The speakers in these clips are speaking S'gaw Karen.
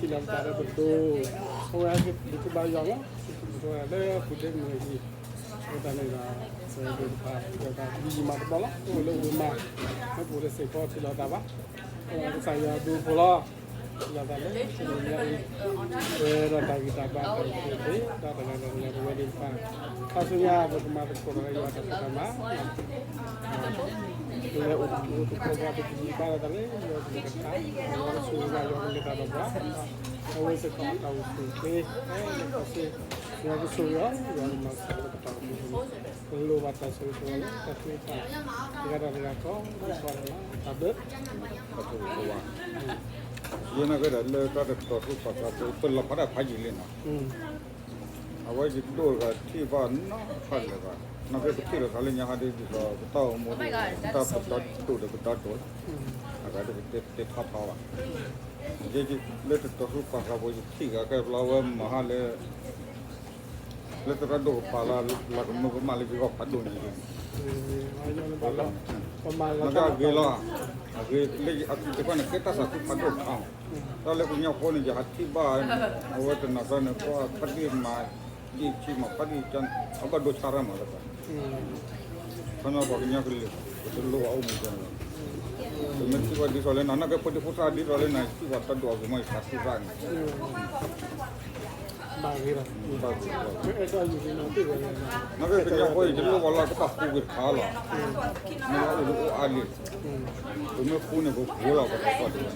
လီၤပသးဒီးပဒိၣ်, အဝဲဒုးကဘၣ်ယွၤလီၤ, လၢပူၤဒ့မုၢ်အံၤ, အဃိသတးန့ၣ်ဒီး ပဒိၣ်တဖၣ် ယွၤသးယံာ်မးတဘျီလီၤ, အိၣ်လၢဝ့ၤမး, လၢပူၤလၢစ့ၢ်ကီးထံၣ်လိာ်သးဘၣ်, ကစၢ်ယွၤဒိဖိလီၤ, ထံၣ်လိာ်သးလၢတနံၤညါအံၤ, ဝဲဒီးတၢ်ဂံၢ်တၢ်ဘါတၢ်အိၣ်ဖှိၣ်သ့ၣ် ဒီးတဂၤဒီးတဂၤပဝဲသ့ၣ်တဖၣ်, ခါဆူညါပကမၤသကိးဒီးယွၤတၢ်ဖံးတၢ်မၤ ပလဲၤအိၣ်သကိးပှၤ ပကဟံးဘါလိာ်သးလၢယွၤကလုၢ်ကထါ, ယွၤကဆိၣ်ဂ့ၤဘၣ်ယွၤကလဲၤတၢ်ဒီးပှၤ, အဝဲစ့ၢ်ကီးအတၢ်အိၣ်ဆူၣ်အိၣ်ချ့, လၢကစ့ၢ်, ယွၤကဆိၣ်ဂ့ၤအီၤ, ယွၤကမၤစၢၤလၢပတၢ်အိၣ်မူပူၤ, ပလိၣ်ဘၣ်တၢ်ဆိၣ်ဂ့ၤဆိၣ်ဝါလၢတၢ်သ့တၢ်, တဂၤဒီးတဂၤကိးဂၤဒဲး, တၢ်ဘျုး, တၢ်ဆိၣ်ဂ့ၤဆိၣ်ဝါ, ယနာ်က့ဒီးလၢတၢ်တတီၤသူၣ်ပာ်သးဖိ ပလီၤဖးဒၣ်ဖးယံာ်လံနီၤ အဝဲယဒိၣ်တဂၤထံၣ်ဘၣ်နီၢ်ဖးလဲၣ်ဘၣ်, နာ်က့ပထံၣ်လိာ်သးလၢညါဟးဒ်သိး ပတၢ်အိၣ်မူဒီး ပတၢ်ပဒီတိၢ်ဒီးပဒီတိၢ်လီၤ, အဂၤဒ်ပတဲထီထီဘၣ်, ယလၢတတီၤသူၣ်ပာ်သးဖိ ယထံၣ်ဂၤကဲဖျါဝဲမၤဟါလၢ လၢသရၣ်ဒိၣ်ကပာ်လၢ လၢကမၢကမၣ်လၢယဂီၢ်ဖးဒိၣ်န့ၣ်, နာ်က့အဂ့ၤလီၤ, အဂ့ၤလၢအသုတဖၣ်န့ၣ် ကဲတၢ်သးခုဖးဒိၣ်တခါမး, တၢ်လၢကညီဖိန့ၣ် ယဟးထံၣ်ဘၣ်, အဝဲတနီၤဖဲန့ၣ် ပှၤဖးဒိၣ်မၤ ဒ်ဆံးမးဖးဒိၣ်ကန့ၣ် အဘၣ်ဒိဆါရၣ်မးလၢပှၤ, ခီပညီပှၤကညီကလုာ် ပတလိၣ်အအိၣ်မူကန့ၣ်လီၤ, ပမ့ၢ်ထံၣ်ဘၣ်ဒ်သိးလၢနၤ နာ်က့ဖိဒံဖိသၣ်ဒ်သိးလၢနၤ ယထံၣ်ဘၣ်တၢ်ဒိၣ်အဂ့ၤမး ယသးခုရၣ်န့ၣ် ဘၣ်ဂ့ၤလီၤ, ဘၣ်ဂ့ၤလီၤ, နာ်က့ကညီဖိအံၤ ယလိၣ်ဝဲလၢကဘၣ်ဃူဂ့ၤတခါလီၤ, မ့ၢ်အိၣ်လၢအိၣ်အါလံ, ပမ့ၢ်ဃူန့ၣ် ပဃူလီၤ ပတသီၣ်တဂ့ၤနီၤ, ပ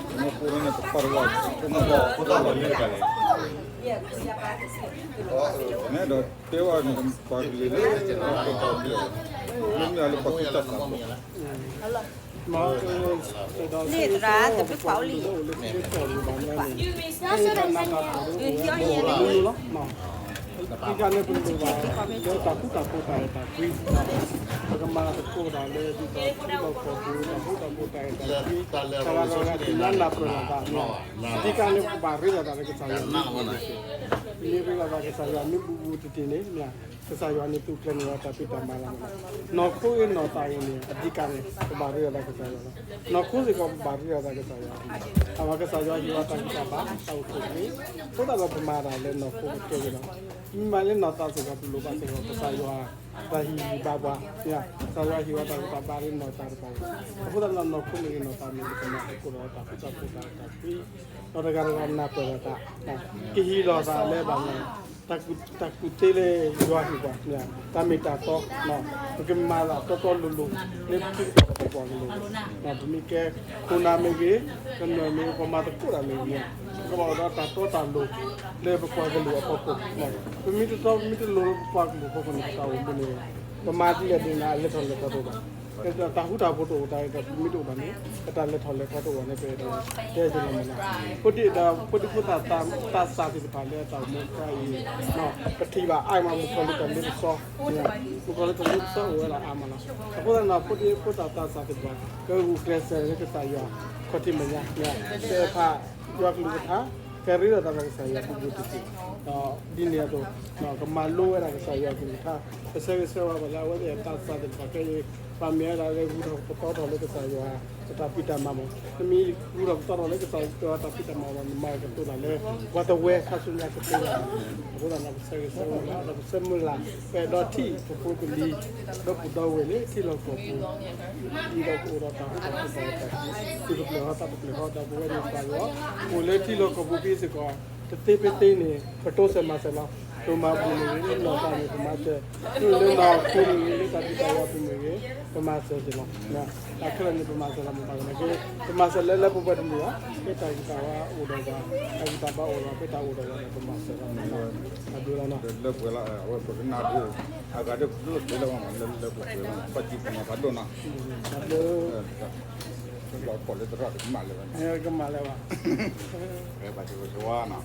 မ့ၢ်ဃူန့ၣ် ပပာ်တဝၣ် ပမ့ၢ်ဃူလီၤလၢတၢ်လဲၣ်, န့ၣ်ဒီးတဲဝဲန့ၣ် ပှၤကလုာ်လၢ မ့ၢ်လၢပှၤကူတၢ်သးဘီ လံသရၣ် တဘျုးပှၤအိၣ်လံ လၢတၢ်နးတၢ်ဖှီၣ်အိၣ်လံ လီၤ, ခံခါန့ၣ် ပလိၣ်ဘၣ် လၢတၢ်ဃူတၢ်ဖိးတၢ်အဲၣ်တၢ်ကွံ, ပကမၤသကိးတၢ်လၢဒ်သိးထံလီၢ်ကီၢ်ပူၤ တၢ်ဃူတၢ်ဖိးတၢ်အဲၣ်တၢ်ကွံ, တၢ်ဂၤတဂၤသ့ၣ်ညါနၢ်ပၢၢ်လိာ်သး, ခံခါန့ၣ် ပကဘၣ်ရ့လိာ်သးလၢကစၢ်ယွၤမ့ၢ်ဘူးဘူး, ပမ့ၢ်ရ့လိာ်သးကစၢ်ယွၤမ့ၢ်ဘူးဘူးတက့ၢ်န့ၣ် ကစၢ်ယွၤန့ၣ်သူၣ်ကျဲၤန့ၢ်ဝဲတၢ်ဖံးတၢ်မၤလီၤ. နီၢ်ခိဂ့ၤနီၢ်သးဂ့ၤန့ၣ် အဓိကန့ၣ် ပဘၣ်ရ့လိာ်သးကစၢ်ယွၤလီၤ. နီၢ်ခိစ့ၢ်ကီး ပဘၣ်ရ့လိာ်သးကစၢ်ယွၤ, အဝဲကစၢ်ယွၤဟ့ၣ်ဝဲတၢ်ဂံၢ်တၢ်ဘါ တၢ်အိၣ်ဆူၣ်အိၣ်ချ့, အဃိသတးဒီးပမၤတၢ်လၢနီၢ်ခိကတၢၢ်လီၤ. မ့ၢ်မၤလၢနီၢ်သးစ့ၢ်ကီး ပလိၣ်ဘၣ်စ့ၢ်ကီး ကစၢ်ယွၤ တၢ်ဟ့ၣ်ဂံၢ်ဘါပှၤ, ကစၢ်ယွၤဟ့ၣ်ဝဲတၢ်ဂံၢ်တၢ်ဘါလၢနီၢ်သးတဖၣ်အံၤ, အဃိသတးဒီးနီၢ်ခိမ့ၢ်ဂ့ၤနီၢ်သးမ့ၢ်ဂ့ၤ ပမၤသကိးဒီးတၢ်ဃူတၢ်ဖိးတၢ်အဲၣ်တၢ်ကွံ, ဒီးတဂၤတဂၤနၢ်ပၢၢ်လိာ်သး, ကဟ့ၣ်လီၤသးလၢဘၣ်မနုၤ တၢ်ကူၣ်သ့လၢယွၤဟ့ၣ်ပှၤ, တၢ်မ့ၢ်တၢ်တီ, ပကမၤသးတီတီလိၤလိၤ လၢပထံပကီၢ်ပပှၤကလုာ်, ပမ့ၢ်ကဲခိၣ်နၢ်မ့ၢ်ဂ့ၤ, ကနၢၤမ့ၢ်ဂ့ၤ, ပှၤမၤသကိးတၢ်မ့ၢ်ဂ့ၤ, ပကဘၣ်အိၣ်ဒီးတၢ်တီတၢ်လိၤ လၢပပှၤကလုာ်အဖီခိၣ်, ပမ့ၢ်တတီ ပမ့ၢ်တလိၤလၢပပှၤကလုာ်အဖီခိၣ်န့ၣ် ပတၢ်အိၣ်မူန့ၣ် ပမၤဒ်လဲၣ်ဒ်န့ၣ် အလဲၤထီၣ်လဲၤထီတအိၣ်ဘၣ်. တၢ်ဃူတၢ်ဖိးတအိၣ်တၢ်အံၤဒီး ပမ့ၢ်တအိၣ်ဘၣ်န့ၣ် ပတၢ်လဲၤထီၣ်လဲၤထီတအိၣ်ဘၣ်န့ၣ် ပအဲၣ်ဒိးတဲက့ၤလီၤမးနီၤ. ဖိဒံဒီး ဖိဒံဖိသၣ်သးစၢ်သ့ၣ်တဖၣ်လၢအတၢ်အိၣ်မူအခါအံၤ ပထံၣ်ဘၣ်အါမး မုၣ်ကီၤလံၢ်တၢ်လ့ပစီ, မုၣ်ကီၤလံၢ်တၢ်လ့ပစီအိၣ်ဝဲဒၣ်အါမးလီၤ. အဃိသတးဒီး ဖိဒံဖိသၣ်သးစၢ်သ့ၣ်တဖၣ် ကဂုာ်ကျဲးစၢးလၢကစၢ်ယွၤ ခီၣ်ထံးမဲာ်ညါ, ကဖးယွၤကလုၢ်ကထါ, ကရ့လိာ်သးဒီးကစၢ်ယွၤဘူးဘူးတံၢ်တံၢ်, ဒီးဒ်န့ၣ်အသိး ကမၤလိဝဲဒၣ်ကစၢ်ယွၤကလုၢ်ကထါ, ပဆၢဂ့ၤဆၢဝါဘၣ်လၢအဝဲသ့ၣ်အသးစၢ်သ့ၣ်တဖၣ်ခဲအံၤ ဘၣ်မ့ၢ်ဝဲဒၣ်လၢဂုၤထီၣ်ပသီထီၣ်လၢကစၢ်ယွၤအတၢ်ဖံးတၢ်မၤမး, နမ့ၢ်ဂုၤထီၣ်ပသီထီၣ်လၢကစၢ်ယွၤအတၢ်ဖံးတၢ်မၤဘၣ် နမၤကတိၤတၢ်လၢ ပှၤတဝၢခါဆူညါကသ့ဘၣ်. အဃိသတးဒီး ပဆၢဂ့ၤဆၢဝါဘၣ် ဒီးပဆၢမုၢ်လၢ် ပအဲၣ်ဒိးထံၣ်ပဖိပလံၤ ဒီပုၢ်ဒီဝဲၢ်လၢထံလီၢ်ကီၢ်ပူၤ ဒ်သိးကအိၣ်ဒီးတၢ်ဃူတၢ်ဖိးတၢ်အဲၣ်တၢ်ကွံ, သုတပျဲၢ်ဟီၣ်သးတပျဲၢ်ဟီၣ် ဒီးပဝဲန့ၣ်ပသးလီၤ, အိၣ်လၢထံလီၢ်ကီၢ်ပူၤဖဲစ့ၢ်ကီး တသ့ဖဲသ့န့ၣ် ပတိစၢၤမၤစၢၤလီၤ. တိၢ်မၤဘူၣ်မ့ၢ်ဂ့ၤ, နီၢ်သးမ့ၢ်ပမၤစၢၤ, လၢနီၢ်ခိမ့ၢ်ဂ့ၤ, လၢတၢ်ဒုးတၢ်ယၤပူၤမ့ၢ်ဂ့ၤ, ပမၤစၢၤက့ၤလီၤ. တၢ်ခဲလၢာ်န့ၣ် ပမၤစၢၤလီၤမ့ၢ်ဘၣ်နာ်က့, ပမၤစၢၤလၢလၢပှဲၤပှဲၤတမ့ၢ်ဘၣ်, ဖဲတၢ်ဂံၢ်တၢ်ဘါအိၣ်ဒီးပှၤ, တၢ်ဂံၢ်တၢ်ဘါအိၣ်ဒီး ဖဲတၢ်အိၣ်ဒီးပှၤန့ၣ် ပမၤစၢၤလီၤ. အဒိလီၤနီၤ, လၢပှဲၤလီၤ, အဝဲပကနၣ်ဒုး, အဂၤဒုးပလိၣ်သ့လၢၤဘၣ်မး, လၢလၢပှဲၤပှဲၤလီၤ, ဘၣ်ကံၣ်ပနီၤဖးဒိၣ်နီၤ, လၢ လီၤပှီၢ်လၢသရၣ်တကမၣ်လၢၤဘၣ်န့ၣ်, ကမၣ်လၢၤဘၣ်, ဘၣ်ဆၢဂ့ၤဆၢဝါနီၤ,